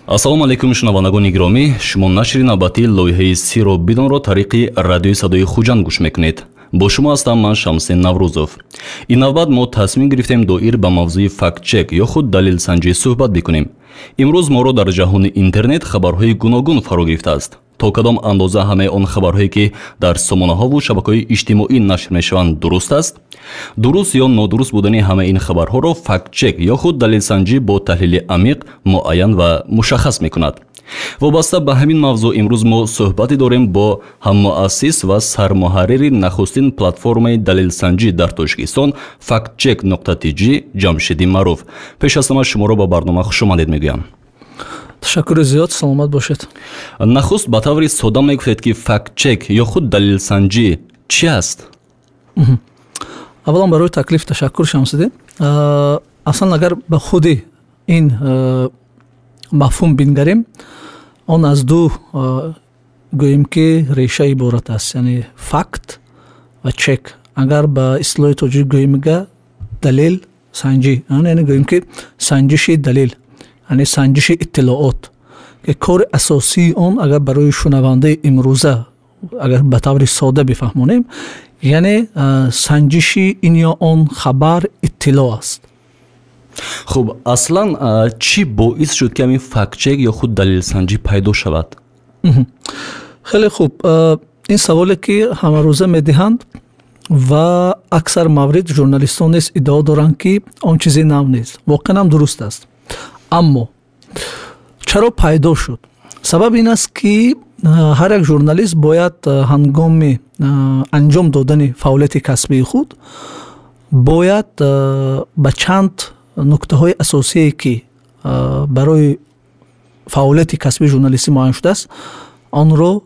Ассалому алайкум, шунавандагони гиромӣ. Шумо нашри навбатии лоиҳаи «Сирро бидонро» тариқи радиои «Садои Хуҷанд» гӯш мекунед. Бо шумо ҳастам ман, Шамсин Наврӯзов. Ин навбат мо тасмим гирифтем доир ба мавзӯи фактчек ё худ далелсанҷӣ суҳбат бикунем. Имрӯз моро дар ҷаҳони интернет хабарҳои гуногун фаро гирифтааст. То кадом андоза ҳамаи он хабарҳое, ки дар сомонаҳову шабакаҳои иҷтимоӣ нашр мешаванд, дуруст аст? Дуруст ё нодуруст будани ҳамаи ин хабарҳоро фактчек ё худ далелсанҷӣ бо таҳлили амиқ муайян ва мушаххас мекунад. Вобаста ба ҳамин мавзӯъ имрӯз мо суҳбате дорем бо ҳаммуассис ва сармуҳаррири нахустин платформаи далелсанҷӣ дар Тоҷикистон, factcheck.tj, Ҷамшиди Маъруф. Пеш аз ҳама шуморо ба барнома хушомадед мегӯям. Ташаккури зиёд, саломат бошед. Нахуст ба таври сода мегуфтед, ки фактчек ё худ далелсанҷӣ чӣ аст? Аввалан, барои таклиф ташаккур, Шамсиддин. Аслан, агар ба худи ин мафҳум бингарем, он аз ду, гӯем ки, реша иборат аст, яъне факт ва чек. Агар ба истилоҳи тоҷик гӯем, далел санҷӣ, яъне гӯем ки санҷиши далел, яъне санҷиши иттилоот, ки кори асосии он, агар барои шунавандаи имрӯза агар ба таври сода бифаҳмонем, яъне санҷиши ин ё он хабар, иттилоъ аст. Хуб, аслан чӣ боис шуд, ки ҳамин фактчек ё худ далелсанҷӣ пайдо шавад? Хеле хуб, ин саволе ки ҳамарӯза медиҳанд ва аксар маврид журналистон низ иддао доранд, ки он чизе нав нест. Воқеан ҳам дуруст аст, аммо чаро пайдо шуд? Сабаб ин аст, ки ҳар як журналист бояд ҳангоми анҷом додани фаъолияти касбии худ бояд ба чанд нуктаҳои асосие, ки барои фаъолияти касбии журналистӣ муайян шудааст, онро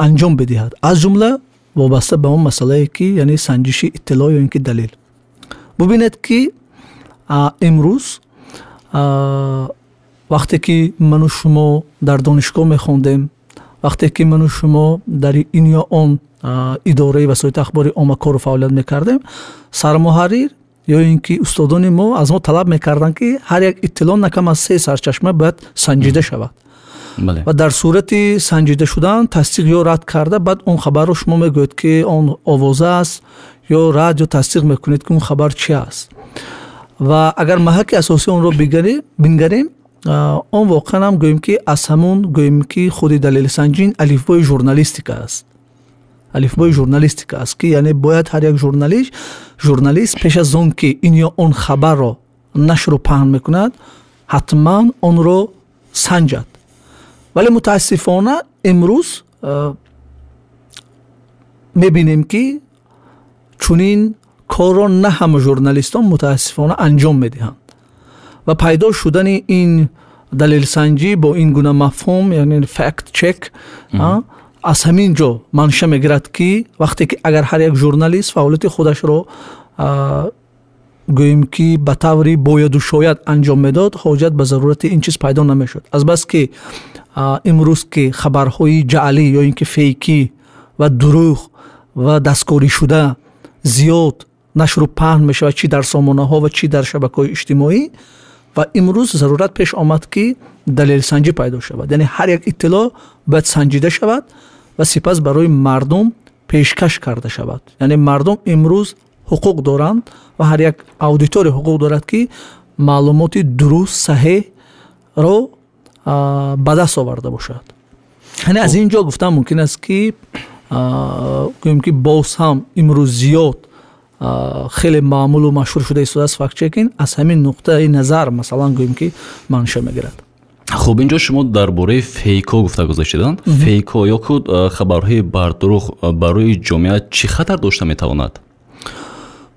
анҷом бидиҳад, аз ҷумла вобаста ба он масъалае, ки яъне санҷиши иттилоъ ё ин ки далел. Бубинед, ки имрӯз, вақте ки ману шумо дар донишгоҳ мехондем, вақте ки ману шумо дар ин ё он идораи васоити ахбори омма кору фаъолият мекардем, сармуҳаррир ё ин ки устодони мо аз мо талаб мекарданд, ки ҳар як иттилоъ на кам аз се сарчашма бояд санҷида шавад ва дар сурати санҷида шудан, тасдиқ ё рад карда, баъд он хабарро шумо мегӯед, ки он овоза аст ё рад ё тасдиқ мекунед, ки он хабар чи аст. Ва агар маҳаки асосии онро бингарем, он воқеан ҳам, гӯем ки, аз ҳамун, гӯем ки, худи далелсанҷин алифбои журналистика аст, алифбои журналистика аст, ки яъне бояд ҳар як журналист пеш аз он ки ин ё он хабарро нашру паҳн мекунад, ҳатман онро санҷад. Вале мутаассифона имрӯз мебинем, ки чунин корро на ҳама журналистон, мутаассифона, анҷом медиҳанд ва пайдо шудани ин далелсанҷӣ бо ин гуна мафҳум, яъне fact check, аз ҳамин ҷо манша мегирад, ки вақте ки агар ҳар як журналист фаъолияти худашро, гӯем ки, ба таври бояду шояд анҷом медод, ҳоҷат ба зарурати ин чиз пайдо намешуд. Азбаски имрӯз ки хабарҳои ҷаълӣ ё ин ки фейкӣ ва дурӯғ ва дасткоришуда зиёд нашру паҳн мешавад, чӣ дар сомонаҳо ва чӣ дар шабакаҳои иҷтимоӣ, ва имрӯз зарурат пеш омад, ки далелсанҷӣ пайдо шавад, яъне ҳар як иттилоъ бояд санҷида шавад ва сипас барои мардум пешкаш карда шавад. Яъне мардум имрӯз ҳуқуқ доранд ва ҳар як аудитория ҳуқуқ дорад, ки маълумоти дуруст, саҳеҳро ба даст оварда бошад. Яъне аз ин ҷо гуфтан мумкин аст, ки, гӯем ки, боз ҳам имрӯз зиёд хеле маъмулу машҳур шуда истодааст фактчекинг, аз ҳамин нуқтаи назар, масалан, гӯем ки, манша мегирад. Хуб, инҷо шумо дар бораи фейкҳо гуфта гузаштеданд. Фейкҳо ё худ хабарҳои бардурӯғ барои ҷомеа чӣ хатар дошта метавонад?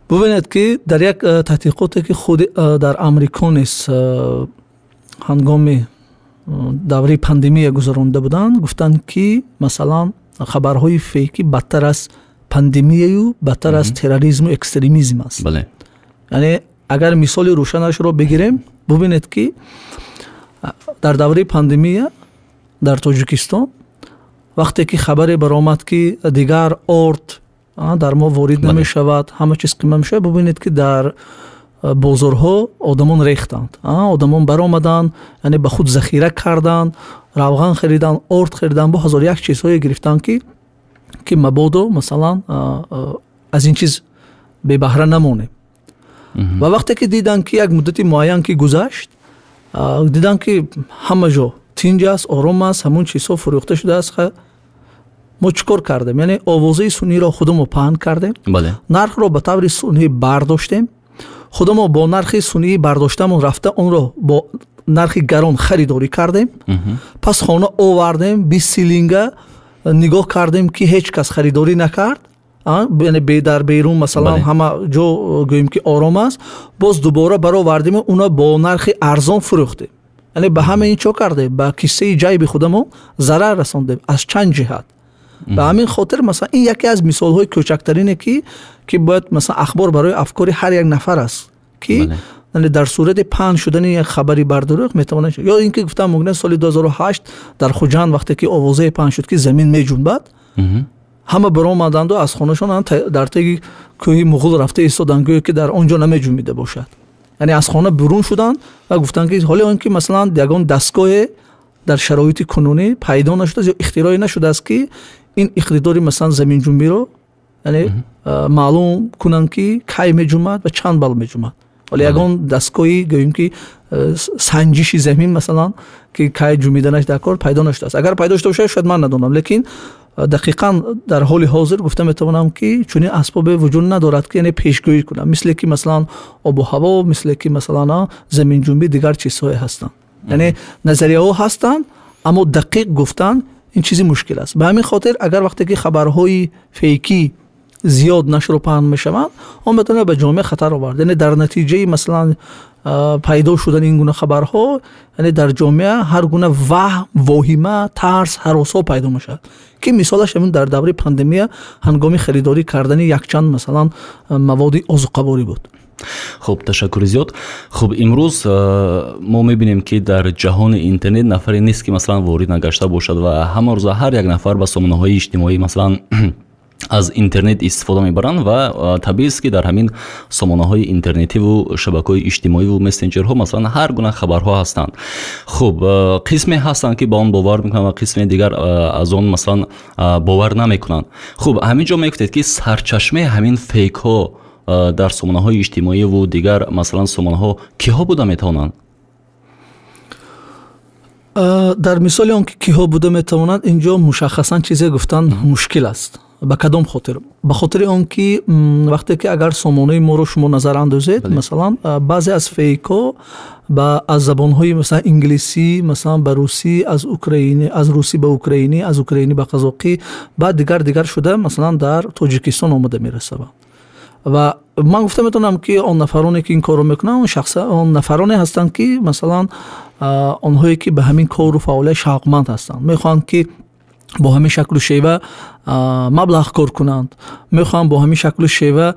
Бубинед, ки дар як таҳқиқоте, ки худи дар Амрико низ ҳангоми давраи пандемия гузаронда буданд, гуфтанд, ки масалан хабарҳои фейкӣ бадтар аз пандемияю бадтар аз терроризму экстремизм аст. Яъне агар мисоли рӯшанашро бигирем, бубинед, ки дар давраи пандемия дар Тоҷикистон, вақте ки хабаре баромад, ки дигар орд дар мо ворид намешавад, ҳама чиз қимат мешавад, бубинед, ки дар Бозорҳо одамон рехтанд, одамон баромаданд, яъне ба худ захира карданд, равған хариданд, орд хариданд, бо ҳазор як чизҳое гирифтанд, ки мабодо, масалан, аз ин чиз бебаҳра намонем. Ва вақте ки диданд, ки як муддати муайян ки гузашт, диданд, ки ҳама ҷо тинҷ аст, ором аст, ҳамон чизҳо фурӯхта шудааст, мо чӣ кор кардем? Яъне овозаи сунъиро худамо паҳн кардем, нархро ба таври сунъӣ бардоштем, худамо бо нархи сунъӣ бардоштамон рафта онро бо нархи гарон харидорӣ кардем, пас хона овардем, 20 силинга нигоҳ кардем, ки ҳеҷ кас харидорӣ накард, яъне дар берун, масалан, ҳама ҷо гӯем, ки ором аст, боз дубора баровардему уно бо нархи арзон фурӯхтем. Яъне ба ҳама ин чо кардем? Ба киссаи ҷайби худамо зарар расондем аз чанд ҷиҳат. Ба ҳамин хотир, масалан, ин яке аз мисолҳои кӯчактарине, ки бояд, масалан, ахбор барои афкори ҳар як нафар аст, ки дар сурати паҳн шудани як хабари бардурӯғ метавонад. Ё ин ки гуфтам мумкин, соли 2008 дар Хуҷанд вақте ки овозае паҳн шуд, ки замин меҷунбад, ҳама баромаданду аз хонашон дар теги кӯҳи Муғул рафта истоданд, гӯё ки дар он ҷо намеҷунбида бошад. Яъне аз хона бурун шуданд ва гуфтанд, ки ҳоле он ки, масалан, ягон дастгоҳе дар шароити кунунӣ пайдо нашудааст ё ихтироъе нашудааст, ки ин иқтидори, масалан, заминҷунбиро, яъне, маълум кунанд, ки кай меҷунбад ва чанд бал меҷунбад. Ҳоле ягон дастгоҳи, гӯем, ки санҷиши замин, масалан, ки кай ҷунбиданаш дар кор пайдо нашудааст. Агар пайдо шуда бошад, шояд ман надонам, лекин дақиқан дар ҳоли ҳозир гуфта метавонам, ки чунин асбобе вуҷуд надорад, ки яъне пешгӯӣ кунам, мисле ки, масалан, обу ҳаво, мисле ки, масалан, заминҷунбӣ, дигар чизҳое ҳастанд. Яъне назарияҳо ҳастанд, аммо дақиқ гуфтан ин чизи мушкил аст. Ба ҳамин хотир, агар вақте ки хабарҳои фейкӣ зиёд нашру паҳн мешаванд, он метавонад ба ҷомеа хатар овард. Яъне дар натиҷаи, масалан, пайдо шудани ин гуна хабарҳо, яъне дар ҷомеа ҳар гуна ваҳм, воҳима, тарс, ҳаросҳо пайдо мешавад, ки мисолаш ҳамин дар давраи пандемия ҳангоми харидорӣ кардани якчанд, масалан, маводи озуқаворӣ буд. Хуб, ташаккури зиёд. Хуб, имрӯз мо мебинем, ки дар ҷаҳони интернет нафаре нест, ки, масалан, ворид нагашта бошад ва ҳама рӯза ҳар як нафар ба сомонаҳои иҷтимоӣ, масалан, аз интернет истифода мебаранд ва табиист, ки дар ҳамин сомонаҳои интернетиву шабакаҳои иҷтимоиву мессенҷерҳо, масалан, ҳар гуна хабарҳо ҳастанд. Хуб, қисме ҳастанд, ки ба он бовар мекунанд ва қисме дигар аз он, масалан, бовар намекунанд. Хуб, ҳамин ҷо мегуфтед, ки сарчашмаи ҳамин фейкҳо дар сомонаҳои иҷтимоиву дигар, масалан, сомонаҳо киҳо буда метавонанд? Дар мисоли он ки киҳо буда метавонанд, ин ҷо мушаххасан чизе гуфтан мушкил аст. Ба кадом хотир? Ба хотири он ки вақте ки агар сомонаи моро шумо назар андозед, масалан, баъзе аз фейкҳо аз забонҳои, масалан, инглисӣ, масалан, ба русӣ, аз украинӣ, аз русӣ ба украинӣ, аз украинӣ ба қазоқӣ, баъд дигар дигар шуда, масалан, дар Тоҷикистон омада мерасаванд. Ва ман гуфта метавонам, ки он нафароне, ки ин корро мекунанд, он шахс, он нафароне ҳастанд, ки, масалан, онҳое ки ба ҳамин кору фаъолият шавқманд ҳастанд, мехоҳанд, ки бо ҳамин шаклу шева маблағ кор кунанд, мехоҳанд бо ҳамин шаклу шева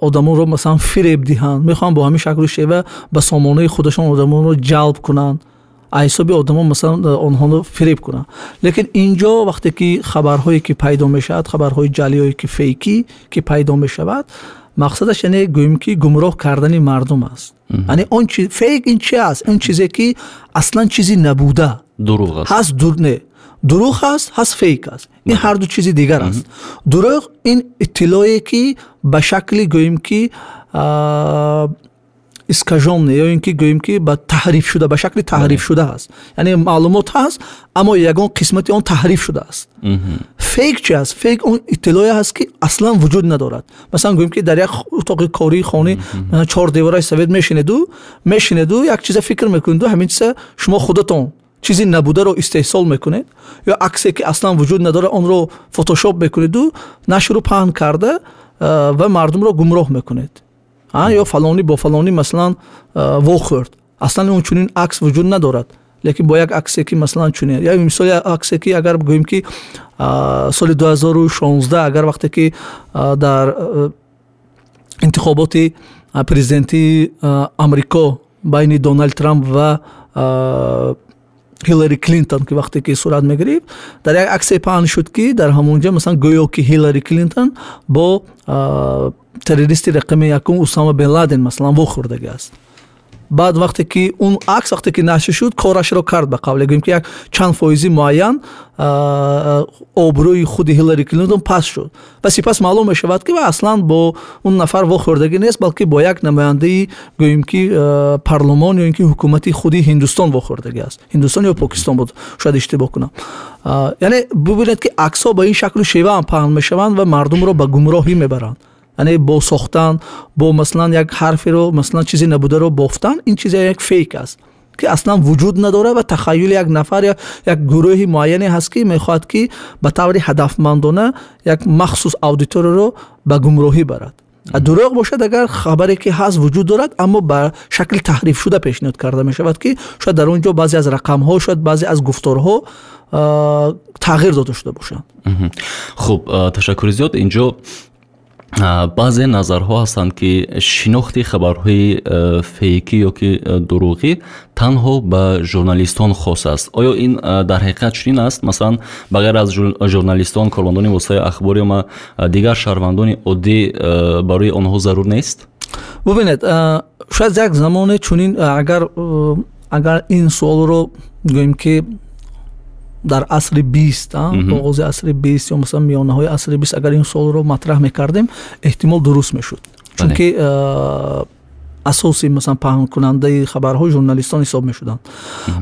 одамонро, масалан, фиреб диҳанд, мехоҳанд бо ҳамин шаклу шева ба сомонаи худашон одамонро ҷалб кунанд, ҳисоби одамон, масалан, онҳоро фиреб кунанд. Лекин ин ҷо вақте ки хабарҳое ки пайдо мешавад, хабарҳои ҷаллиҳое ки фейкӣ ки пайдо мешавад, мақсадаш, яъне, гӯем, ки гумроҳ кардани мардум аст. Яъне он чи фейк ин чи аст? Он чизе ки аслан чизи набуда дурӯғ аст. Ҳаст, не, дурӯғ ҳаст, фейк аст, ин ҳарду чизи дигар аст. Дурӯғ ин иттилоъе, ки ба шакли, гӯем, ки искажённый ё ин ки, гӯем, ки ба таҳриф шуда, ба шакли таҳриф шуда аст, яъне маълумот ҳаст, аммо ягон қисмати он таҳриф шудааст. Фейк чи аст? Фейк он иттилоъе ҳаст, ки аслан вуҷуд надорад. Масалан, гӯем, ки дар як утоқи кории хони чор девораи совет мешинеду як чиза фикр мекунеду ҳамин чиза шумо худатон чизи набударо истеҳсол мекунед ё аксе, ки аслан вуҷуд надорад, онро фотошоп мекунеду нашру паҳн карда ва мардумро гумроҳ мекунед. Ё фалонӣ бо фалонӣ, масалан, вохӯрд, аслан он чунин акс вуҷуд надорад, лекин бо як аксе, ки, масалан, чунин як мисоли аксе, ки агар гӯем, ки соли 2016, агар вақте ки дар интихоботи президентии Амрико байни Доналд Трамп ва Ҳиллари Клинтон, ки вақте ки сурат мегирифт, дар як аксе паҳн шуд, ки дар ҳамонҷа масалан гӯё ки Ҳиллари Клинтон бо террористи рақами якум Усама бин Ладен масалан вохӯрдагӣ аст. Баъд вақте ки он акс вақте ки нашр шуд, корашро кард, ба қавле гӯем ки як чанд фоизи муайян обрӯи худи Ҳиллари Клинтон паст шуд ва сипас маълум мешавад, ки ва аслан бо он нафар вохӯрдагӣ нест, балки бо як намояндаи гӯем ки парлумон ё ин ки ҳукумати худи Ҳиндустон вохӯрдагӣ аст. Ҳиндустон ё Покистон буд, шояд иштибоҳ кунам. Яъне бубинед, ки аксҳо ба ин шаклу шева ҳам паҳн мешаванд ва мардумро ба гумроҳӣ мебаранд. Яъне бо сохтан, бо масалан як ҳарферо, масалан чизе набударо бофтан, ин чизе як фейк аст, ки аслан вуҷуд надорад ва тахайюли як нафар ё як гурӯҳи муайяне ҳаст, ки мехоҳад, ки ба таври ҳадафмандона як махсус аудиторияро ба гумроҳӣ барад. Дурӯғ бошад, агар хабаре ки ҳаст вуҷуд дорад, аммо ба шакли таҳрифшуда пешниҳод карда мешавад, ки шояд дар он ҷо баъзе аз рақамҳо, шояд баъзе аз гуфторҳо тағйир дода шуда бошанд. Хуб, ташаккури зиёд. Инҷо баъзе назарҳо ҳастанд, ки шинохти хабарҳои фейкӣ ё ки дурӯғӣ танҳо ба журналистон хос аст. Оё ин дар ҳақиқат чунин аст? Масалан, ба ғайр аз журналистон, кормандони воситаи ахбори омма, дигар шаҳрвандони оддӣ, барои онҳо зарур нест? Бубинед, шояд як замоне чунин, агар ин суолро гӯем ки дар асри 20, оғози асри 20 ё масалан миёнаҳои асри 20, агар ин суолро матраҳ мекардем, эҳтимол дуруст мешуд, чунки асоси масалан паҳнкунандаи хабарҳо журналистон ҳисоб мешуданд.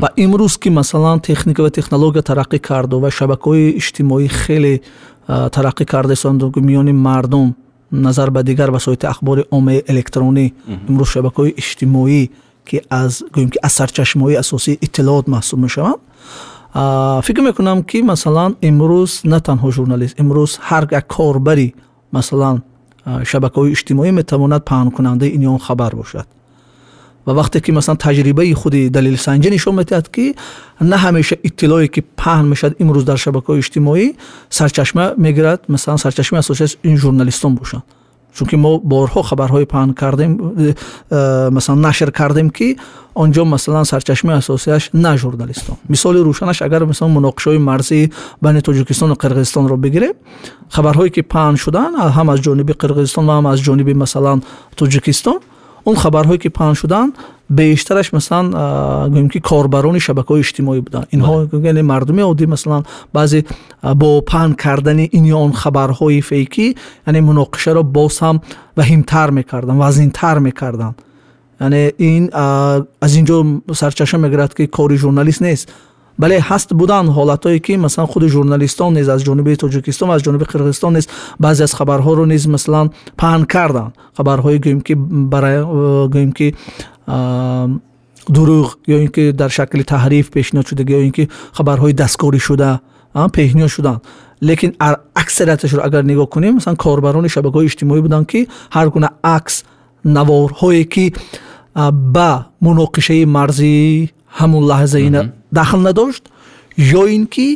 Ва имрӯз ки масалан техника ва технология тараққӣ карду ва шабакаҳои иҷтимоӣ хеле тараққӣ карда истоданд миёни мардум назар ба дигар васоити ахбори оммаи электронӣ, имрӯз шабакаҳои иҷтимоӣ, ки аз гӯем ки аз сарчашмаҳои асосии иттилоот маҳсуб мешаванд, фикр мекунам, ки масалан имрӯз на танҳо журналист, имрӯз ҳар як корбари масалан шабакаҳои иҷтимоӣ метавонад паҳнкунандаи ин ё он хабар бошад. Ва вақте ки масалан таҷрибаи худи далелсанҷӣ нишон медиҳад, ки на ҳамеша иттилое, ки паҳн мешавад имрӯз дар шабакаҳои иҷтимоӣ, сарчашма мегирад, масалан сарчашмаи асосиаш ин журналистон бошанд, чунки мо борҳо хабарҳои паҳн кардем, масалан нашр кардем, ки он ҷо масалан сарчашмаи асосиаш на журналистон. Мисоли рӯшанаш, агар масалан муноқишаҳои марзии байни Тоҷикистону Қирғизистонро бигирем, хабарҳое ки паҳн шуданд ҳам аз ҷониби Қирғизистон ва ҳам аз ҷониби масалан Тоҷикистон, он хабарҳое ки паҳн шуданд, бештараш масалан гӯем ки корбарони шабакаҳои иҷтимоӣ буданд. Инҳо, яъне мардуми оддӣ, масалан баъзе бо паҳн кардани ин ё он хабарҳои фейкӣ, яъне муноқишаро боз ҳам ваҳимтар мекарданд, вазнинтар мекарданд. Яъне ин аз ин ҷо сарчашма мегирад, ки кори журналист нест. Бале, ҳаст буданд ҳолатҳое, ки масалан худи журналистон низ аз ҷониби Тоҷикистон ва аз ҷониби Қирғизистон низ баъзе аз хабарҳоро низ масалан паҳн карданд, хабарҳои гӯем ки гӯем ки дурӯғ ё ин ки дар шакли таҳриф пешниҳод шудагӣ ё ин ки хабарҳои дасткорӣ шуда пешниҳод шуданд. Лекин аксарияташро агар нигоҳ кунем, масалан корбарони шабакаҳои иҷтимоӣ буданд, ки ҳар гуна акс, наворҳое, ки ба муноқишаи марзии ҳамун лаҳзаина дахл надошт ё ин ки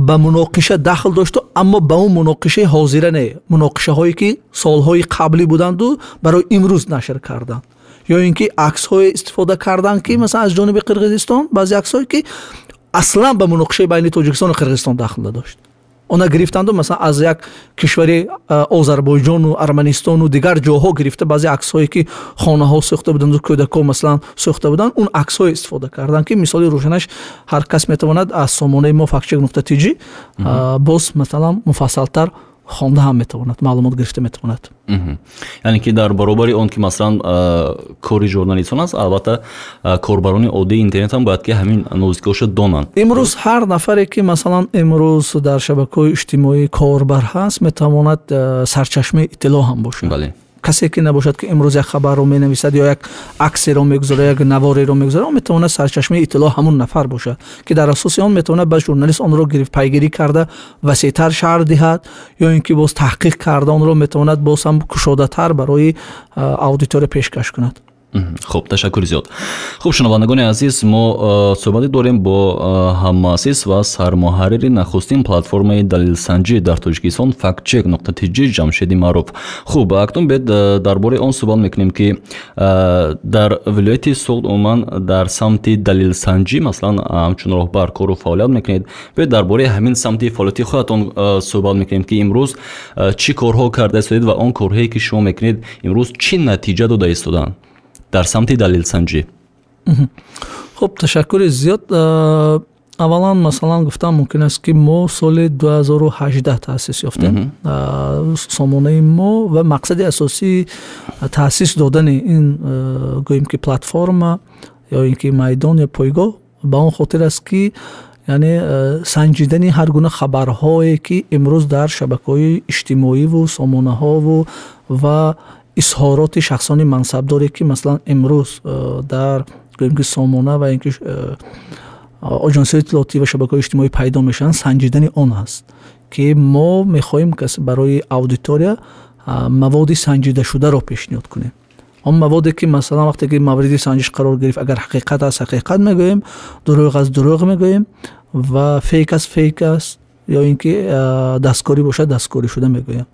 ба муноқиша дахл дошту, аммо ба он муноқишаи ҳозира не, муноқишаҳое ки солҳои қаблӣ буданду барои имрӯз нашр карданд, ё ин ки аксҳое истифода карданд, ки масалан аз ҷониби Қирғизистон баъзе аксҳое, ки аслан ба муноқишаи байни Тоҷикистону Қирғизистон дахл надошт, она гирифтанду масалан аз як кишвари Озарбойҷону Арманистону дигар ҷоҳо гирифта, баъзе аксҳое, ки хонаҳо сӯхта буданду кӯдакҳо масалан сӯхта буданд, он аксҳое истифода карданд, ки мисоли рӯшанаш ҳар кас метавонад аз сомонаи мо factcheck.tj боз масалан муфассалтар хонда ҳам метавонад, маълумот гирифта метавонад. Яъне ки дар баробари он ки масалан кори журналистон аст, албатта корбарони оддии интернет ҳам бояд ки ҳамин нозикиҳоша донанд. Имрӯз ҳар нафаре, ки масалан имрӯз дар шабакаҳои иҷтимоӣ корбар ҳаст, метавонад сарчашмаи иттилоъ ҳам бошад. Касе ки набошад, ки имрӯз як хабарро менависад ё як аксеро мегузорад, як навореро мегузорад, он метавонад сарчашмаи иттилоъ ҳамун нафар бошад, ки дар асоси он метавонад ба журналист онро гирифт, пайгирӣ карда, васеътар шарҳ диҳад ё ин ки боз таҳқиқ карда, онро метавонад боз ҳам кушодатар барои аудитория пешкаш кунад. Хуб, ташаккури зиёд. Хуб, шунавандагони азиз, мо суҳбате дорем бо ҳаммуассис ва сармуҳаррири нахустин платформаи далилсанҷӣ дар Тоҷикистон factcheck.tj Ҷамшеди Маъруф. Хуб, акнун бед дар бораи он суҳбат мекунем, ки дар вилояти Суғд умуман дар самти далилсанҷӣ, масалан, ҳамчун роҳбар кору фаъолият мекунед. Биёед дар бораи ҳамин самти фаъолияти худатон суҳбат мекунем, ки имрӯз чӣ корҳо карда истодед ва он корҳое ки шумо мекунед, имрӯз чӣ натиҷа дода истоданд дар самти далилсанҷӣ. Хуб, ташаккури зиёд. Аввалан, масалан, гуфтан мумкин аст, ки мо соли 2018 таъсис ёфтем сомонаи мо, ва мақсади асосии таъсис додани ин, гӯем ки, платформа ё ин ки майдон ё пойгоҳ ба он хотир аст, ки яъне санҷидани ҳар гуна хабарҳое, ки имрӯз дар шабакаҳои иҷтимоиву сомонаҳову ва изҳороти шахсони мансабдоре, ки масалан имрӯз дар, гӯем ки, сомона ва ин ки оҷонсиҳои иттилоотӣ ва шабакаҳои иҷтимоӣ пайдо мешаванд, санҷидани он аст, ки мо мехоҳем барои аудитория маводи санҷидашударо пешниҳод кунем. Он маводе, ки масалан вақте ки мавриди санҷиш қарор гирифт, агар ҳақиқат аст, ҳақиқат мегӯем, дурӯғ аст, дурӯғ мегӯем ва фейк аст, фейк аст, ё ин ки дасткорӣ бошад, дасткорӣ шуда мегӯем.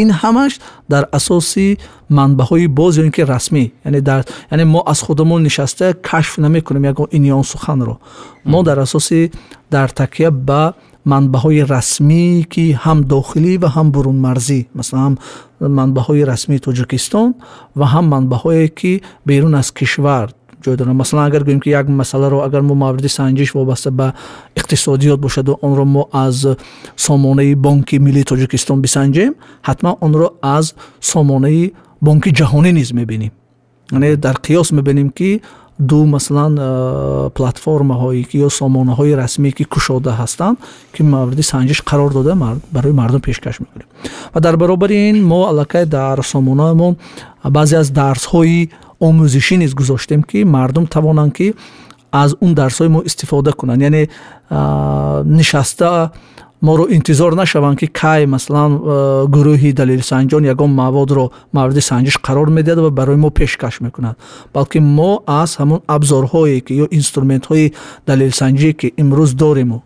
Ин ҳамаш дар асоси манбаъҳои боз ё ин ки расмӣ, яъне дар, яъне мо аз худамон нишаста кашф намекунем ягон ин ё он суханро. Мо дар асоси, дар такя ба манбаъҳои расмӣ, ки ҳам дохилӣ ва ҳам бурунмарзӣ, масалан, ҳам манбаъҳои расмии Тоҷикистон ва ҳам манбаъҳое, ки берун аз кишвар ҷой доранд. Масалан, агар гӯем, ки як масъаларо агар мо мавриди санҷиш вобаста ба иқтисодиёт бошаду онро мо аз сомонаи Бонки Миллии Тоҷикистон бисанҷем, ҳатман онро аз сомонаи Бонки Ҷаҳонӣ низ мебинем, яъне дар қиёс мебинем, ки ду, масалан, платформаҳое ки ё сомонаҳои расмие, ки кушода ҳастанд, ки мавриди санҷиш қарор дода, барои мардум пешкаш мекунем. Ва дар баробари ин мо аллакай дар сомонаамон баъзе аз дарсҳои омӯзишӣ низ гузоштем, ки мардум тавонанд, ки аз он дарсҳои мо истифода кунанд, яъне нишаста моро интизор нашаванд, ки кай, масалан, гурӯҳи далилсанҷон ягон маводро мавриди санҷиш қарор медиҳад ва барои мо пешкаш мекунад, балки мо аз ҳамон абзорҳое ки ё инструментҳои далилсанҷие, ки имрӯз дорему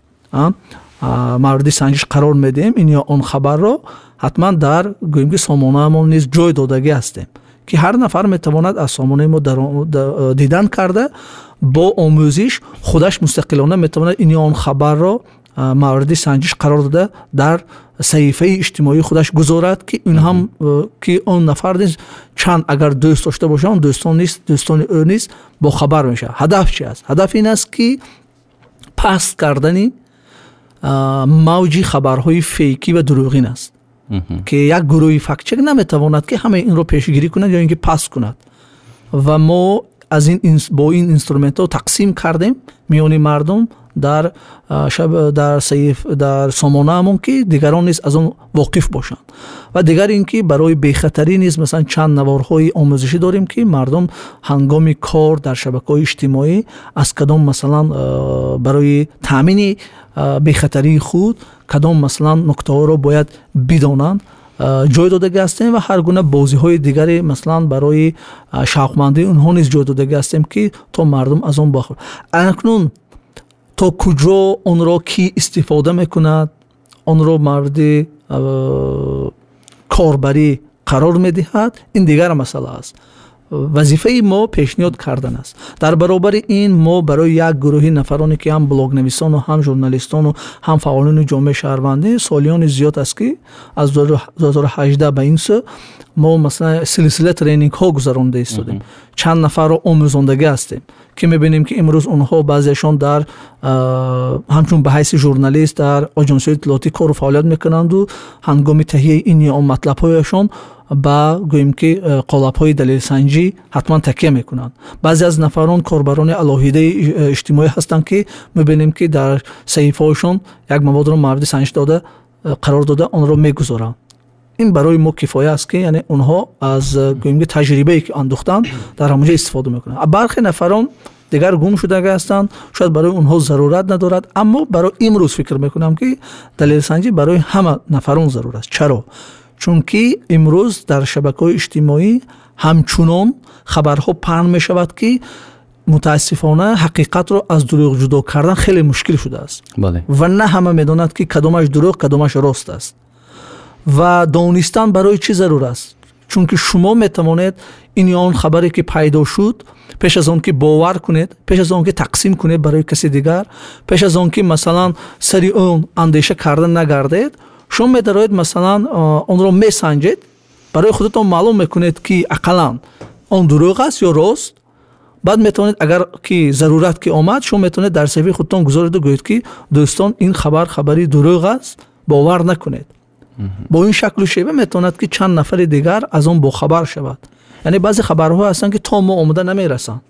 мавриди санҷиш қарор медиҳем ин ё он хабарро, ҳатман дар, гӯем ки, сомонаамон низ ҷой додагӣ ҳастем, ки ҳар нафар метавонад аз сомонаи мо дидан карда, бо омӯзиш худаш мустақилона метавонад ин ё он хабарро мавриди санҷиш қарор дода, дар саҳифаи иҷтимоии худаш гузорад, ки ин ҳам, ки он нафар низ чанд агар дӯст дошта бошад, он дӯстон низ, дӯстони ӯ низ бохабар мешавад. Ҳадаф чи аст? Ҳадаф ин аст, ки паст кардани мавҷи хабарҳои фейкӣ ва дурӯғин аст, ки як гурӯҳи фактчек наметавонад, ки ҳамаи инро пешгирӣ кунад ё ин ки паст кунад, ва мо аз ин бо ин инструментҳо тақсим кардем миёни мардум дар саҳиф, дар сомонаамон, ки дигарон низ аз он воқиф бошанд. Ва дигар ин ки барои бехатарӣ низ, масалан, чанд наворҳои омӯзишӣ дорем, ки мардум ҳангоми кор дар шабакаҳои иҷтимоӣ аз кадом, масалан, барои таъмини бехатарии худ кадом, масалан, нуктаҳоро бояд бидонанд, ҷой додагӣ ҳастем, ва ҳар гуна бозиҳои дигаре, масалан, барои шавқмандии онҳо низ ҷой додагӣ ҳастем, ки то мардум аз он бохабар. Акнун то куҷо онро кӣ истифода мекунад, онро мавриди корбарӣ қарор медиҳад, ин дигар масъала аст. Вазифаи мо пешниҳод кардан аст. Дар баробари ин мо барои як гурӯҳи нафароне, ки ҳам блогнависону, ҳам журналистону, ҳам фаъолони ҷомеаи шаҳрвандӣ, солиёни зиёд аст, ки аз 2018 ба ин сӯ мо, масалан, силсила тренингҳо гузаронда истодем, чанд нафарро омӯзондагӣ ҳастем, ки мебинем, ки имрӯз онҳо баъзеашон дар ҳамчун ба ҳайси журналист дар оҷонсиҳои иттилоотӣ кору фаъолият мекунанду ҳангоми таҳияи ин ё он матлабҳояшон ба, гӯем ки, қолабҳои далелсанҷӣ ҳатман такя мекунанд. Баъзе аз нафарон корбарони алоҳидаи иҷтимоӣ ҳастанд, ки мебинем, ки дар саҳифаҳошон як маводро мавриди санҷиш дода қарор дода, онро мегузоранд. Ин барои мо кифоя аст, ки яъне онҳо аз, гӯем ки, таҷрибае, ки андӯхтанд, дар ҳамонҷо истифода мекунанд. Бархе нафарон дигар гум шудага ҳастанд, шояд барои онҳо зарурат надорад, аммо барои имрӯз фикр мекунам, ки далелсанҷӣ барои ҳама нафарон зарур аст. Чаро? Чунки имрӯз дар шабакаҳои иҷтимоӣ Ҳамчунон хабарҳо паҳн мешавад, ки мутаассифона ҳақиқатро аз дурӯғ ҷудо кардан хеле мушкил шудааст. Ва на ҳама медонад, ки кадомаш дурӯғ, кадомаш рост аст. Ва донистан барои чӣ зарур аст? Чунки шумо метавонед ин ё он хабаре, ки пайдо шуд, пеш аз он ки бовар кунед, пеш аз он ки тақсим кунед барои каси дигар, пеш аз он ки, масалан, сари он андеша карда нагардед, шумо медароед, масалан, онро месанҷед, барои худатон маълум мекунед, ки ақаллан он дурӯғ аст ё рост. Баъд метавонед, агар ки зарурат ки омад, шумо метавонед дар саҳифаи худтон гузореду гӯед, ки дӯстон, ин хабар хабари дурӯғ аст, бовар накунед. Бо ин шаклу шева метавонад, ки чанд нафари дигар аз он бохабар шавад. Яъне баъзе хабарҳо ҳастанд, ки то мо омода намерасанд,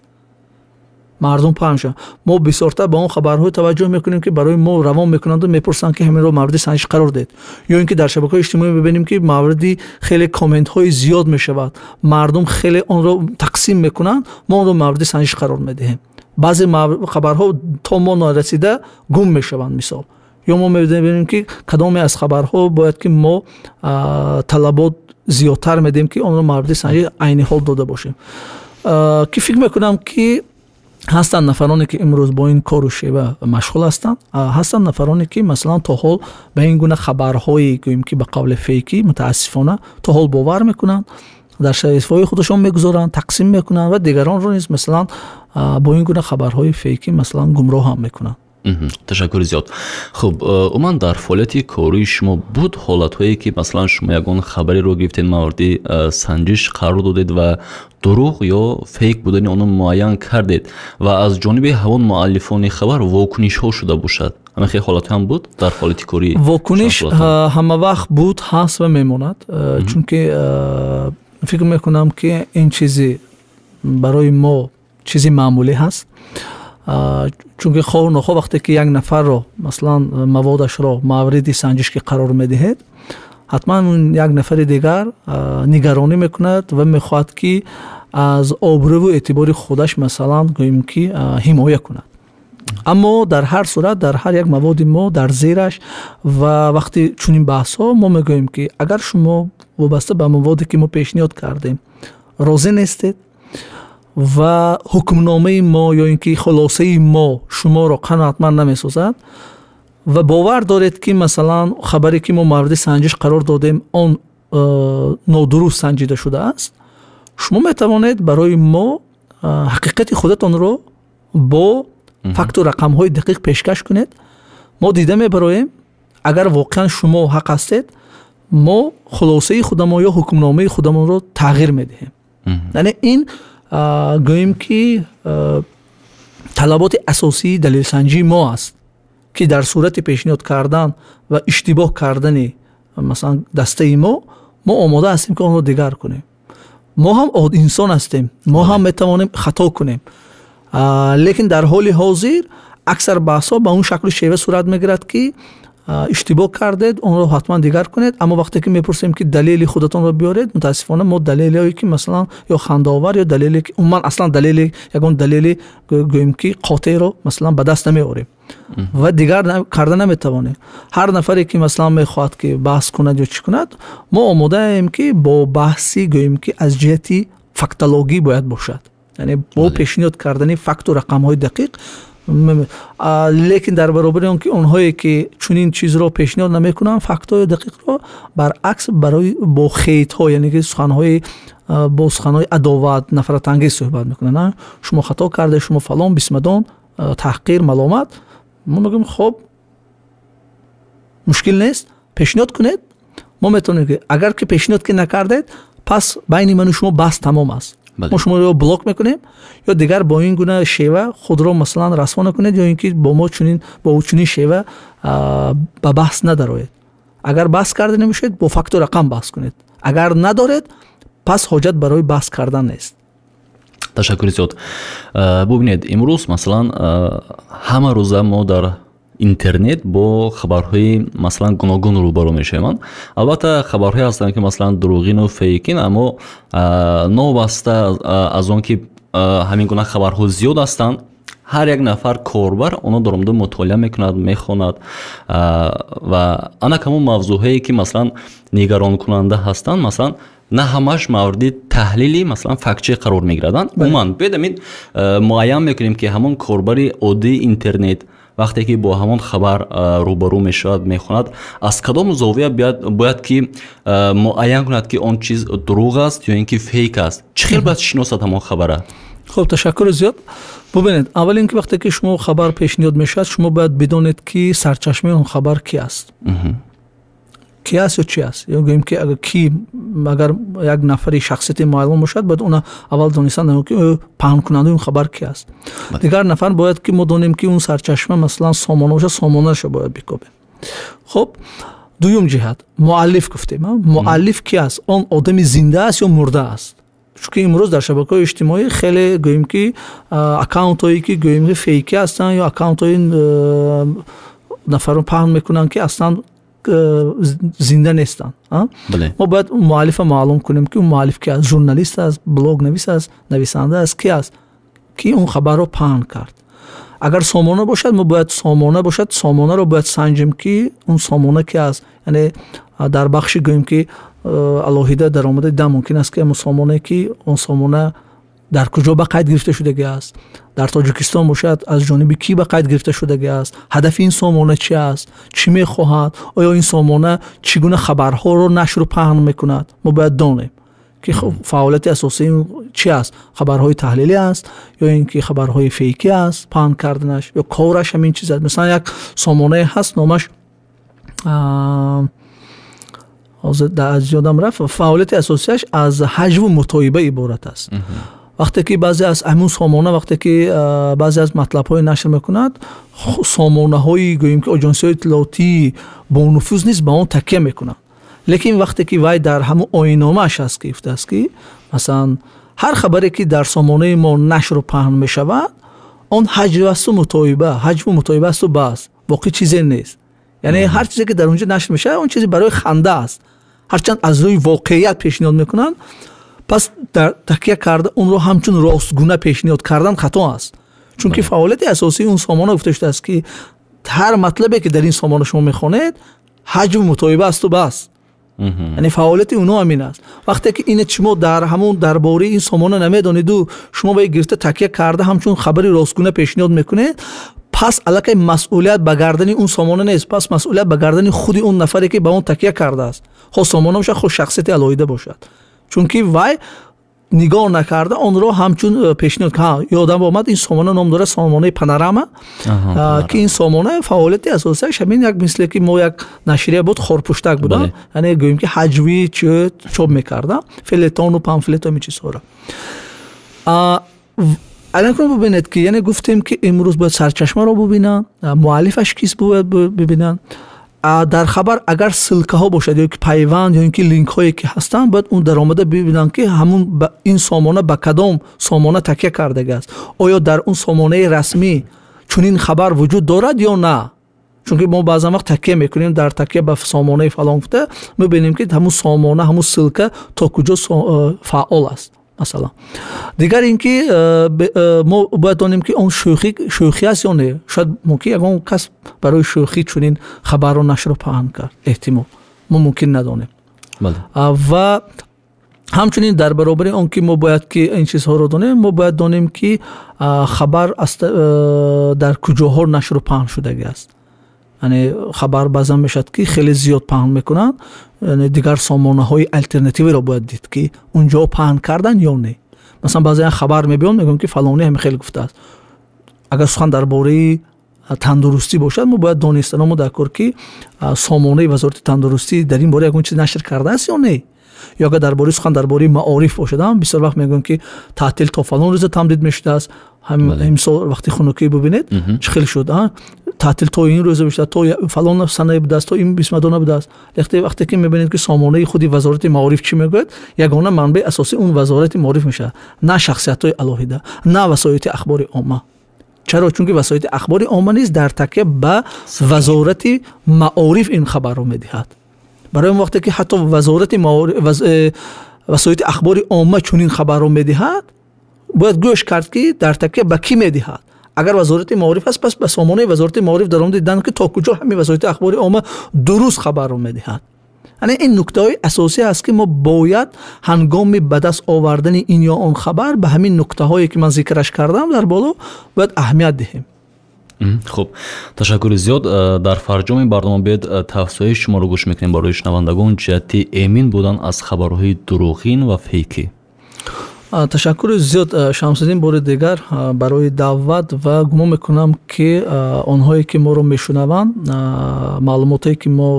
мардум паҳн шаванд. Мо бисёртар ба он хабарҳо таваҷҷӯҳ мекунем, ки барои мо равон мекунанду мепурсанд, ки ҳаминро мавриди санҷиш қарор диҳед, ё ин ки дар шабакаҳои иҷтимоӣ мебинем, ки мавриди хеле комментҳои зиёд мешавад, мардум хеле онро тақсим мекунанд, мо онро мавриди санҷиш қарор медиҳем. Баъзе хабарҳо то мо нарасида гум мешаванд, мисол. Ё мо мебинем, ки кадоме аз хабарҳо бояд ки мо талабот зиёдтар медиҳем, ки онро мавриди санҷиш айни ҳол дода бошем. Ки фикр мекунам, ки ҳастанд нафароне, ки имрӯз бо ин кору шева машғул ҳастанд, ҳастанд нафароне, ки, масалан, то ҳол ба ин гуна хабарҳои, гӯем ки ба қавли фейкӣ, мутаассифона то ҳол бовар мекунанд, дар саҳифаҳои худашон мегузоранд, тақсим мекунанд ва дигаронро низ, масалан, бо ин гуна хабарҳои фейкӣ, масалан, гумроҳ ҳам мекунанд. Ташаккури зиёд. Хуб, умуман дар фаъолияти кории шумо буд ҳолатҳое, ки, масалан, шумо ягон хабареро гирифтед, мавриди санҷиш қарор додед ва дурӯғ ё фейк будани онро муайян кардед ва аз ҷониби ҳамон муаллифони хабар вокунишҳо шуда бошад? Ҳамин хел ҳолатҳо ҳам буд дар фаъолияти кории? Вокуниш ҳамавақт буд, ҳаст ва мемонад, чунки фикр мекунам, ки ин чизи барои мо чизи маъмулӣ ҳаст, чунки хоҳу нохоҳ вақте ки як нафарро, масалан, маводашро мавриди санҷиш ки қарор медиҳед, ҳатман як нафари дигар нигаронӣ мекунад ва мехоҳад, ки аз обрӯву эътибори худаш, масалан, гӯем ки ҳимоя кунад. Аммо дар ҳар сурат дар ҳар як маводи мо дар зераш ва вақти чунин баҳсҳо мо мегӯем, ки агар шумо вобаста ба маводе, ки мо пешниҳод кардем, розӣ нестед ва ҳукмномаи мо ё ин ки хулосаи мо шуморо қаноатманд намесозад ва бовар доред, ки, масалан, хабаре, ки мо мавриди санҷиш қарор додем, он нодуруст санҷида шудааст, шумо метавонед барои мо ҳақиқати худатонро бо факту рақамҳои дақиқ пешкаш кунед. Мо дида мебароем, агар воқеан шумо ҳақ ҳастед, мо хулосаи худамон ё ҳукмномаи худамонро тағйир медиҳем. Яъне ин, гӯем ки, талаботи асосии далелсанҷии мо аст, ки дар сурати пешниҳод кардан ва иштибоҳ кардани, масалан, дастаи мо, мо омода ҳастем, ки онро дигар кунем. Мо ҳам инсон ҳастем, мо ҳам метавонем хато кунем, лекин дар ҳоли ҳозир аксар баҳсҳо ба он шаклу шева сурат мегирад, ки иштибоҳ кардед, онро ҳатман дигар кунед. Аммо вақте ки мепурсем, ки далели худатонро биёред, мутаассифона мо далелҳое, ки, масалан, ё хандаовар, ё далеле, ки умуман аслан далели, ягон далели, гӯем ки, қотеъро, масалан, ба даст намеорем ва дигар карда наметавонем. Ҳар нафаре, ки, масалан, мехоҳад, ки баҳс кунад ё чӣ кунад, мо омодаем, ки бо баҳси, гӯем ки, аз ҷиҳати фактологӣ бояд бошад, яъне бо пешниҳод кардани факту рақамҳои дақиқ. Лекин дар баробари он ки онҳое, ки чунин чизро пешниҳод намекунанд, фактҳои дақиқро, баръакс, барои бо хейтҳо, яъне ки суханҳои, бо суханҳои адоват, нафратангез суҳбат мекунанд: шумо хато карде, шумо фалон бисмадон, таҳқир, маломат. Мо мегӯем: хоб, мушкил нест, пешниҳод кунед, мо метавонем ки, агар ки пешниҳод ки накардед, пас байни ману шумо баҳс тамом аст. Мо шуморо ё блок мекунем, ё дигар бо ин гуна шева худро, масалан, расво накунед, ё ин ки бо мо чунин, бо чунин шева ба баҳс надароед. Агар баҳс карда намешавед, бо факту рақам баҳс кунед. Агар надоред, пас ҳоҷат барои баҳс кардан нест. Ташаккури зиёд. Бубинед, имрӯз, масалан, ҳама рӯза мо дар интернет бо хабарҳои, масалан, гуногун рӯбарӯ мешавем. Албатта, хабарҳое ҳастанд, ки, масалан, дурӯғину фейкин, аммо новобаста аз он ки ҳамин гуна хабарҳо зиёд ҳастанд, ҳар як нафар корбар онро даромада мутолиа мекунад, мехонад ва ана ҳамон мавзӯъҳое, ки, масалан, нигаронкунанда ҳастанд, масалан На ҳамаш мавриди таҳлили, масалан, фактчек қарор мегираданд. Умуман, биёед, амин муайян мекунем, ки ҳамон корбари оддии интернет вақте ки бо ҳамон хабар рӯбарӯ мешавад, мехонад, аз кадом зовия бояд ки муайян кунад, ки он чиз дурӯғ аст ё ин ки фейк аст? Чӣ хел бояд шиносад ҳамон хабара? Хуб, ташаккури зиёд. Бубинед, аввал ин ки вақте ки шумо хабар пешниҳод мешавад, шумо бояд бидонед, ки сарчашмаи он хабар ки аст, ки аст ё чи аст. Ё гӯем, ки агар ки агар як нафари шахсияти маълум бошад, бояд она аввал донистан, ки паҳнкунандаи он хабар ки аст. Дигар нафар бояд ки мо донем, ки он сарчашма, масалан, сомона бошад, сомонаашро бояд бикобем. Хуб, дуюм ҷиҳат, муаллиф гуфтем. Муаллиф ки аст? Он одами зинда аст ё мурда аст? Чунки имрӯз дар шабакаҳои иҷтимоӣ хеле, гӯем ки, аккаунтҳое ки, гӯем ки, фейкӣ ҳастанд ё аккаунтҳои нафарон паҳн мекунанд, ки аслан зинда нестанд. Мо бояд муаллифа маълум кунем, ки муаллиф ки аст: журналист аст, блогнавис аст, нависанда аст, ки аст, ки он хабарро паҳн кард. Агар сомона бошад, мо бояд, сомона бошад, сомонаро бояд санҷем, ки он сомона ки аст. Яъне дар бахши, гӯем ки, алоҳида даромада дидан мумкин аст, ки сомонае ки он сомона дар куҷо ба қайд гирифта шудагӣ аст, дар Тоҷикистон бошад, аз ҷониби кӣ ба қайд гирифта шудагӣ аст, ҳадафи ин сомона чи аст, чӣ мехоҳад, оё ин сомона чӣ гуна хабарҳоро нашру паҳн мекунад. Мо бояд донем, ки фаъолияти асосии чи аст: хабарҳои таҳлилӣ аст ё ин ки хабарҳои фейкӣ аст паҳн карданаш, ё кораш ҳамин чиз аст. Масалан, як сомонае ҳаст, номаш ҳозир аз ёдам рафт, фаъолияти асосияш аз ҳаҷву мутоиба иборат аст. Вақте ки баъзе аз ҳамун сомона, вақте ки баъзе аз матлабҳое нашр мекунад, сомонаҳои, гӯем ки, оҷонсиҳои иттилоотии бонуфуз низ ба он такя мекунанд. Лекин вақте ки вай дар ҳамун оинномааш аст, ки гуфтааст, ки масалан, ҳар хабаре ки дар сомонаи мо нашру паҳн мешавад, он ҳаҷв асту мутоиба, ҳаҷву мутоиба асту бас, боқӣ чизе нест. Яъне ҳар чизе ки дар он ҷо нашр мешавад, он чизе барои ханда аст, ҳарчанд аз рӯи воқеият пешниҳод мекунанд. Пас дар такя карда онро ҳамчун ростгуна пешниҳод кардан хато аст, чунки фаъолияти асосии он сомона гуфта шудааст, ки ҳар матлабе ки дар ин сомона шумо мехонед, ҳаҷву мутоиба асту бас. Яъне фаъолияти онҳо ҳамин аст. Вақте ки ина шумо дар ҳамун дар бораи ин сомона намедониду шумо ба гирифта такя карда ҳамчун хабари ростгуна пешниҳод мекунед, пас аллакай масъулият ба гардани он сомона нест, пас масъулият ба гардани худи он нафаре, ки ба он такя кардааст, хоҳ сомона бошад, хоҳ шахсияти алоҳида бошад, чунки вай нигоҳ накарда онро ҳамчун пешниҳод. Ёдам омад, ин сомона ном дорад сомонаи Панорама, ки ин сомона фаъолияти асосияш ҳамин як, мисле ки мо як нашрия буд, хорпуштак буда, яъне гӯем ки ҳаҷвӣ чоп мекарда, фелетону памфлету ҳамин чизҳоро. Алакун бубинед, ки яъне гуфтем, ки имрӯз бояд сарчашмаро бубинанд, муаллифаш кист бояд бибинанд. Дар хабар агар ссылкаҳо бошад ё ки пайванд ё ин ки линкҳое ки ҳастанд, бояд он даромада бибинанд, ки ҳамун ин сомона ба кадом сомона такя кардагааст, оё дар он сомонаи расмӣ чунин хабар вуҷуд дорад ё на. Чунки мо баъзан вақт такя мекунем, дар такя ба сомонаи фалон гуфта мебинем, ки ҳамун сомона, ҳамун ссылка то куҷо фаъол аст, масалан. Дигар ин ки мо бояд донем, ки он шӯхӣ аст ё не. Шояд мумкин ягон кас барои шӯхӣ чунин хабарро нашру паҳн кард, эҳтимол, мо мумкин надонем. Ва ҳамчунин дар баробари он ки мо бояд ки ин чизҳоро донем, мо бояд донем, ки хабар дар куҷоҳо нашру паҳн шудагӣ аст. Яъне хабар баъзан мешавад, ки хеле зиёд паҳн мекунанд, яъне дигар сомонаҳои алтернативиро бояд дид, ки унҷо паҳн кардан ё не. Масалан, баъзе хабар мебиён, мегӯям, ки фалонӣ ҳами хеле гуфтааст. Агар сухан дар бораи тандурустӣ бошад, мо бояд донистанамо дар кор, ки сомонаи Вазорати тандурустӣ дар ин бора ягон чиз нашр кардааст ё не. Ё агар дар бораи сухан дар бораи маориф бошад, бисёр вақт мегӯям, ки таътил то фалон рӯза тамдид мешудааст. Имсол вақти хунукӣ бубинед, чӣ хел шуд, таътил то ин рӯза бишуда, то фалон санае будааст, то ин бисмадона будааст. Вақте ки мебинед, ки сомонаи худи Вазорати маориф чӣ мегӯяд, ягона манбаи асосӣ он Вазорати маориф мешавад, на шахсиятҳои алоҳида, на васоити ахбори омма. Чаро? Чунки васоити ахбори омма низ дар такя ба Вазорати маориф ин хабарро медиҳад. Барои он вақте ки ҳатто вазорати васоити ахбори омма чунин хабарро медиҳад, бояд гӯш кард, ки дар такя ба кӣ медиҳад. Агар Вазорати маориф аст, пас ба сомонаи Вазорати маориф даромада дидан, ки то куҷо ҳамин васоити ахбори омма дуруст хабарро медиҳад. Яъне ин нуктаҳои асосӣ аст, ки мо бояд ҳангоми ба даст овардани ин ё он хабар ба ҳамин нуктаҳое, ки ман зикраш кардам дар боло, бояд аҳамият диҳем. Хуб, ташаккури зиёд. Дар фарҷоми барнома биёед, тавсияи шуморо гӯш мекунем барои шунавандагон ҷиҳати эмин будан аз хабарҳои дурӯғин ва фейкӣ. Ташаккури зиёд, Шамсиддин, бори дигар барои даъват ва гумон мекунам, ки онҳое, ки моро мешунаванд, маълумотое, ки мо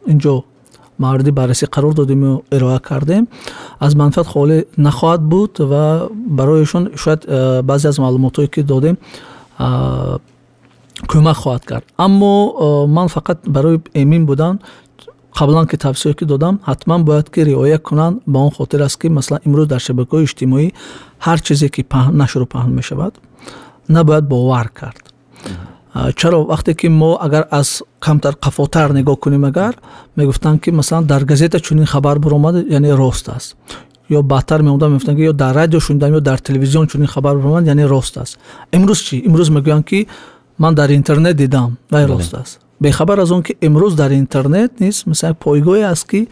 инҷо мавриди баррасӣ қарор додему ироа кардем, аз манфиат холӣ нахоҳад буд ва барояшон шояд баъзе аз маълумотое, ки додем, кӯмак хоҳад кард. Аммо ман фақат барои эмин будан, қаблан ки тавсия ки додам, ҳатман бояд ки риоя кунанд. Ба он хотир аст, ки масалан имрӯз дар шабакаҳои иҷтимоӣ ҳар чизе, ки нашру паҳн мешавад, набояд бовар кард. Чаро? Вақте ки мо агар аз камтар қафотар нигоҳ кунем, агар мегуфтанд, ки масалан дар газета чунин хабар баромад, яъне рост аст, ё баъдтар меомаданд, мегуфтанд, ки ё дар радио шунидам, ё дар телевизион чунин хабар баромад, яъне рост аст. Имрӯз чӣ? Имрӯз мегӯянд, ки ман дар интернет дидам, вай рост аст, бехабар аз он ки имрӯз дар интернет низ масалан пойгоҳе аст, ки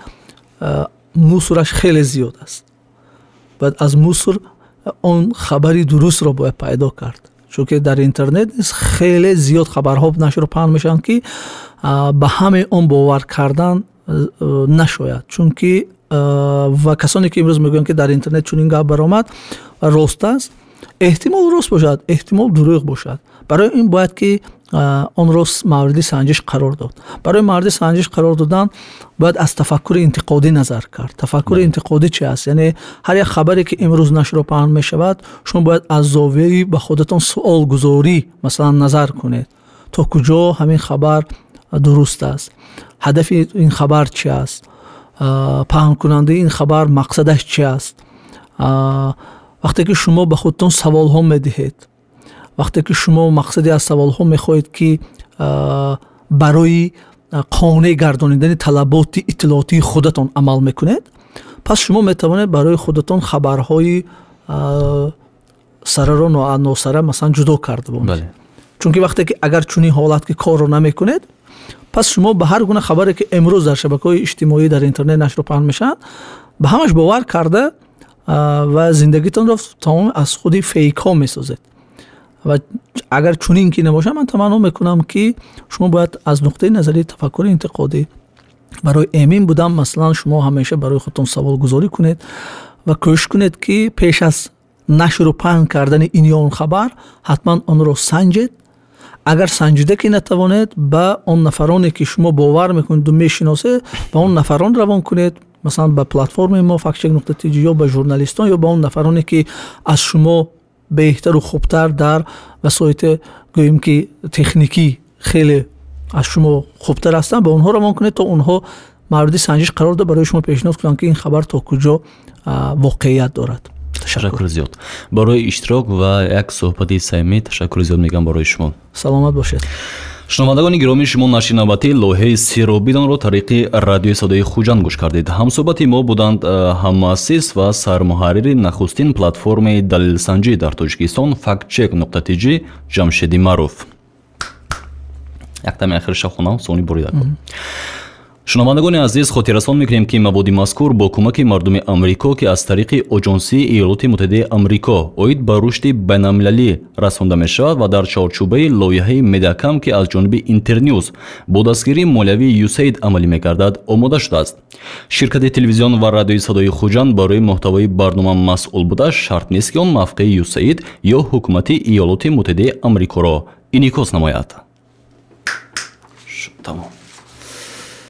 мусораш хеле зиёд аст. Бояд аз мусор он хабари дурустро бояд пайдо кард, чунки дар интернет низ хеле зиёд хабарҳо нашру паҳн мешаванд, ки ба ҳамаи он бовар кардан нашояд. Чунки ва касоне, ки имрӯз мегӯянд, ки дар интернет чунин гап баромад ва рост аст, эҳтимол рост бошад, эҳтимол дурӯғ бошад. Барои ин бояд ки онро мавриди санҷиш қарор дод. Барои мавриди санҷиш қарор додан бояд аз тафаккури интиқодӣ назар кард. Тафаккури интиқодӣ чи аст? Яъне ҳар як хабаре, ки имрӯз нашру паҳн мешавад, шумо бояд аз зовияи ба худатон суолгузорӣ масалан назар кунед, то куҷо ҳамин хабар дуруст аст, ҳадафи ин хабар чи аст, паҳнкунандаи ин хабар мақсадаш чи аст. Вақте ки шумо ба худтон саволҳо медиҳед, вақте ки шумо мақсаде аз саволҳо мехоҳед, ки барои қонеъ гардонидани талаботи иттилоотии худатон амал мекунед, пас шумо метавонед барои худатон хабарҳои сараро носара масалан ҷудо карда бошед. Чунки вақте ки агар чунин ҳолат ки корро намекунед, пас шумо ба ҳар гуна хабаре, ки имрӯз дар шабакаҳои иҷтимоӣ, дар интернет нашру паҳн мешаванд, ба ҳамаш бовар карда ва зиндагитонро тамом аз худи фейкҳо месозед. Ва агар чунин ки набошад, ман таманно мекунам, ки шумо бояд аз нуқтаи назари тафаккури интиқодӣ барои эмин будан масалан шумо ҳамеша барои худтон саволгузорӣ кунед ва кӯшиш кунед, ки пеш аз нашру паҳн кардани ин ё он хабар ҳатман онро санҷед. Агар санҷида ки натавонед, ба он нафароне, ки шумо бовар мекунеду мешиносед, ба он нафарон равон кунед, масалан ба платформаи мо factcheck.tj ё ба журналистон, ё ба он нафароне, ки аз шумо беҳтару хубтар дар васоити, гӯем ки, техникӣ хеле аз шумо хубтар ҳастанд, ба онҳо равон кунед, то онҳо мавриди санҷиш қарор дода барои шумо пешниҳод кунанд, ки ин хабар то куҷо воқеият дорад. Ташаккури зиёд барои иштирок ва як суҳбати самимӣ. Ташаккури зиёд мегӯям барои шумо. Саломат бошед. Шунавандагони гиромӣ, шумо нашри навбатии лоиҳаи «Сирро бидонро» тариқи радиои садои Хуҷанд гӯш кардед. Ҳамсӯҳбати мо буданд ҳаммуассис ва сармуҳаррири нахустин платформаи далелсанҷӣ дар Тоҷикистон factcheck.tj Ҷамшед Имаров. Яктами ахириша хонам, сони борида. Шунавандагони азиз, хотиррасон мекунем, ки маводи мазкур бо кӯмаки мардуми Амрико, ки аз тариқи Оҷонсии Иёлоти Муттаҳидаи Амрико оид ба рушди байналмилалӣ расонда мешавад ва дар чорчӯбаи лоиҳаи Медиакам, ки аз ҷониби Интернюз бо дастгирии молиявии ЮСАИД амалӣ мегардад, омода шудааст. Ширкати телевизион ва радиои садои Хуҷанд барои муҳтавои барнома масъул буда, шарт нест, ки он мавқеи ЮСАИД ё ҳукумати Иёлоти Муттаҳидаи Амрикоро инъикос намояд. Тамом.